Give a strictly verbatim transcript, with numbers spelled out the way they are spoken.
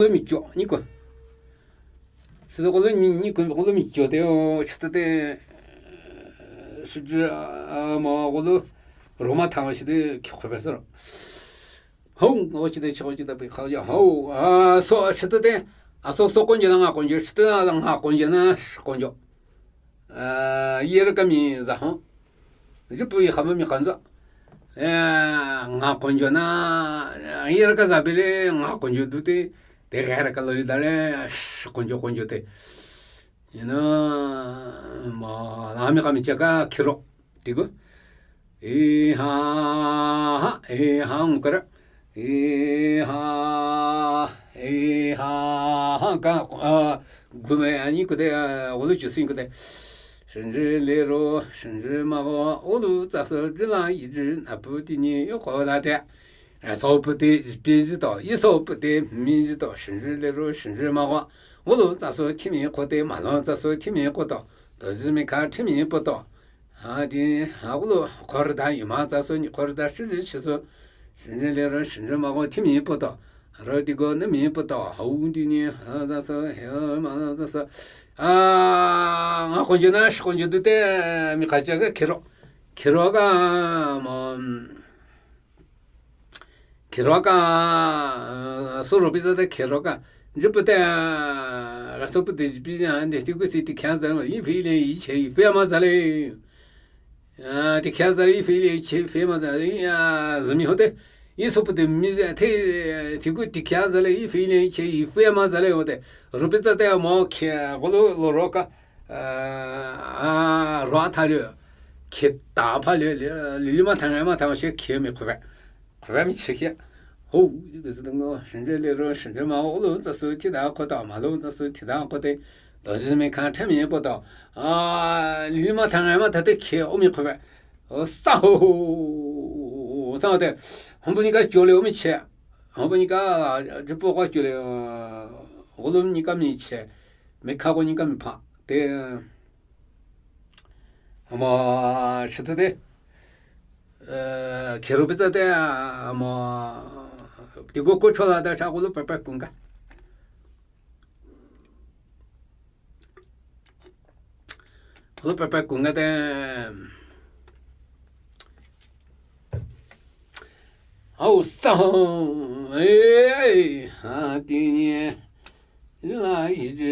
ꓖꓳ ꓡꓳ ꓟꓲ ꓚꓬꓴ ꓠꓬꓲ ꓗꓪ ꓢꓲ ꓓꓴ ꓖꓳ ꓡꓳ ꓟꓲ ꓠꓬꓲ ꓗꓪ ꓖꓳ ꓡꓳ ꓟꓲ ꓚꓬꓴ ꓔꓬ ꓫꓵꓽ ꓔꓯ ꓫꓵꓽ ꓙꓵ ꓟ ꓖꓳ ꓡꓳ ꓣꓳ ꓟ ꓕꓽ ꓟ ꓫꓵꓽ ꓔꓯ ꓘꓳ ꓘꓳ ꓐꓯ ꓢꓲ ꓡꓳ ꓦꓳ ꓥ ꓪ ꓚꓲ ꓔꓯ ꓛꓳ ꓚꓲ ꓔ ꓐꓰ ꓘꓹ ꓙ ꓦꓳ ꓢꓳ ꓫꓵꓽ ꓔꓯ ꓢꓳ ꓢꓳ ꓗꓪ ꓠꓬ ꓥ ꓗꓪ ꓠꓬ ꓫꓵꓽ ꓔꓯ ꓥ ꓗꓪ ꓠꓬ ꓠꓹ ꓫꓵꓽ ꓗꓪ ꓠꓬ ꓬꓲ ꓣꓳ ꓗꓹ ꓟꓲ ꓤ ꓦꓳ ꓙꓲ ꓑꓴ ꓬꓲ ꓧꓹ ꓟ ꓟꓲ ꓗꓹ ꓙꓳ ꓥ ꓗꓪ ꓠꓬ ꓠꓹ ꓬꓲ ꓣꓳ ꓗꓹ ꓤ ꓐꓰ ꓡꓰ ꓥ ꓗꓪ ꓠꓬ ꓓꓴ ꓔꓯ ꓔꓯ ꓗꓹ ꓡꓳ ꓡꓰ ꓓ ꓡꓰ ꓫꓵꓽ ꓗꓪ ꓠꓬ ꓗꓪ ꓠꓬ ꓔꓯ ꓬꓲ ꓠꓹ ꓟ ꓡ ꓟꓲ ꓗꓹ ꓟꓲ ꓚ ꓗꓹ ꓘꓰ ꓣꓳ ꓔꓲ ꓖꓴ ꓬꓲ ꓦ ꓦ ꓬꓲ ꓦ ꓥ ꓗꓹ ꓡꓳ ꓬꓲ ꓦ ꓬꓲ ꓦ ꓦ ꓗꓹ ꓖꓴ ꓟꓯ ꓠꓬꓲ ꓗꓪ ꓔꓯ ꓪꓴꓸ ꓡꓴ ꓚꓴ ꓢꓲ ꓗꓪ ꓔꓯ ꓫꓵꓽ ꓙꓵ ꓡꓰ ꓣꓳ ꓫꓵꓽ ꓙꓵ ꓟ ꓪ ꓪꓴꓸ ꓡꓴ ꓚ ꓢꓴ ꓙꓵ ꓡ ꓬꓲ ꓙꓵ ꓠꓽ ꓑꓴ ꓔꓲ ꓠꓬꓲ ꓬꓲ ꓧꓪ ꓡ ꓔꓯ ꓮ ꓢꓳ ꓑꓴ ꓔꓲ ꓐꓲ ꓙꓲ ꓔꓳ ꓬꓲ ꓢꓳ ꓑꓴ ꓔꓲ ꓟꓲ ꓙꓲ ꓔꓳ ꓫꓵꓽ ꓙꓵ ꓡꓰ ꓣꓳ ꓫꓵꓽ ꓙꓵ ꓟ ꓪ ꓪꓴꓸ ꓡꓴ ꓚ ꓢꓴ ꓕꓲ ꓟꓲ ꓧꓪ ꓔꓲ ꓟꓽ ꓡꓴ ꓚ ꓢꓴ ꓕꓲ ꓟꓲ ꓧꓪ ꓔꓳ ꓓꓳ ꓙꓲ ꓟꓲ ꓘꓹ ꓕꓲ ꓟꓲ ꓧꓪ ꓔꓳ ꓮ ꓔꓲ ꓮ ꓪꓴꓸ ꓡꓴ ꓧꓪ ꓓꓻ ꓬꓲ ꓟ ꓚ ꓢꓴ ꓠꓬꓲ ꓧꓪ ꓓꓻ ꓫꓵꓽ ꓙꓵ ꓫꓵꓽ ꓢꓴ ꓫꓵꓽ ꓙꓵ ꓡꓰ ꓣꓳ ꓫꓵꓽ ꓙꓵ ꓟ ꓪ ꓕꓲ ꓟꓲ ꓧꓪ ꓔꓳ ꓣꓳ ꓔꓲ ꓖꓳ ꓠꓲꓹ ꓟꓲ ꓧꓪ ꓔꓳ ꓦꓳ ꓓꓲ ꓠꓬꓲ ꓮ ꓚ ꓢꓴ ꓦꓬꓼ ꓟ ꓡꓳ ꓚ ꓢꓴ ꓮ ꓥ ꓧꓪ ꓙꓳ ꓠꓹ ꓫꓵꓽ ꓧꓪ ꓙꓳ ꓓꓴ ꓔꓯ ꓟꓲ ꓗꓹ ꓚ ꓗꓹ ꓘꓰ ꓣꓳ ꓘꓰ ꓣꓳ ꓗꓹ ꓟ ꓘꓰ ꓣꓳ ꓗꓹ ꓢꓳ ꓣꓳ ꓐꓲ ꓤ ꓔꓯ ꓘꓰ ꓣꓳ ꓗꓹ ꓙꓵ ꓑꓴ ꓔꓯ ꓢꓳ ꓑꓴ ꓔꓲ ꓐꓲ ꓠꓬ ꓕꓲ ꓗꓴ ꓢꓲ ꓕꓲ ꓘꓬ ꓤ ꓡꓳ ꓬꓲ ꓒꓲ ꓡꓰ ꓬꓲ ꓛꓬ ꓬꓲ ꓒꓲ ꓟ ꓤ ꓡꓰ ꓕꓲ ꓘꓬ ꓤ ꓡꓰ ꓬꓲ ꓒꓲ ꓡꓰ ꓛꓬ ꓒꓲ ꓟ ꓤ ꓡꓰ ꓬꓲ ꓤ ꓟꓲ ꓧꓳ ꓔꓯ ꓬꓲ ꓢꓳ ꓑꓴ ꓔꓲ ꓟꓲ ꓕꓲ ꓗꓴ ꓕꓲ ꓘꓬ ꓤ ꓡꓰ ꓬꓲ ꓒꓲ ꓡꓰ ꓛꓬ ꓬꓲ ꓒꓲ ꓟ ꓤ ꓡꓰ ꓪ ꓔꓯ ꓣꓳ ꓐꓲ ꓤ ꓔꓯ ꓟ ꓘꓰ ꓖꓳ ꓡꓳ ꓡꓳ ꓣꓳ ꓗꓹ ꓮ ꓣꓳ ꓕ ꓡꓱ ꓘꓰ ꓔ ꓒ ꓡꓱ ꓡꓱ ꓡꓱ ꓟ ꓕ ꓥ ꓟ ꓕ ꓟ ꓫꓬ ꓘꓰ ꓟꓲ ꓘꓴ ꓐꓯ ꓘꓴ ꓐꓯ ꓟꓲ ꓛꓲ ꓘꓰ ꓧꓳ ꓬꓲ ꓖꓶ ꓢꓲ ꓓꓴ ꓥꓳ ꓫꓵꓽ ꓙꓵ ꓡꓰ ꓣꓳ ꓫꓵꓽ ꓙꓵ ꓟ ꓪꓴꓸ ꓡꓳ ꓚ ꓢꓴ ꓕꓲ ꓓ ꓘꓳ ꓔꓳ ꓟ ꓡꓳ ꓚ ꓢꓴ ꓕꓲ ꓓ ꓘꓳ ꓔꓯ ꓓꓳ ꓙꓵ ꓟꓲ ꓘꓹ ꓕꓯ ꓟꓲ ꓑꓳ ꓔꓳ ꓮ ꓡꓲ ꓟ ꓕ ꓥ ꓟ ꓕ ꓔꓯ ꓘꓰ ꓳ ꓟꓲ ꓘꓴ ꓐꓯ ꓢ ꓦꓳ ꓢ ꓪ ꓔꓯ ꓦꓴ ꓐꓴ ꓠꓬꓲ ꓗꓹ ꓚꓬꓴ ꓡꓰ ꓳ ꓟꓲ ꓛꓬ ꓦꓴ ꓐꓴ ꓠꓬꓲ ꓗꓹ ꓙꓵ ꓑꓳ ꓗꓹ ꓚꓬꓴ ꓡꓰ ꓪꓴꓸ ꓡꓳ ꓠꓬꓲ ꓗꓹ ꓟꓲ ꓛꓬ ꓟꓲ ꓘꓹ ꓗꓪ ꓠꓬꓲ ꓗꓹ ꓟꓲ ꓒ ꓔꓯ ꓮ ꓟ ꓫꓵꓽ ꓔꓯ ꓮ ꓘꓰ ꓣꓳ ꓐꓲ ꓚ ꓔꓯ ꓮ ꓟ ꓕꓲ ꓗꓳ ꓗꓳ ꓛꓳ ꓡ ꓔꓯ ꓫꓬ ꓗꓳ ꓡꓳ ꓑꓯ ꓑꓯ ꓗꓴ ꓗ ꓗꓳ ꓡꓳ ꓑꓯ ꓑꓯ ꓗꓴ ꓗ ꓔꓯ ꓮꓳ ꓢ ꓦꓳ ꓮꓲ ꓮꓲ ꓮ ꓔꓲ ꓠꓬꓲ ꓡ ꓬꓲ ꓙꓵ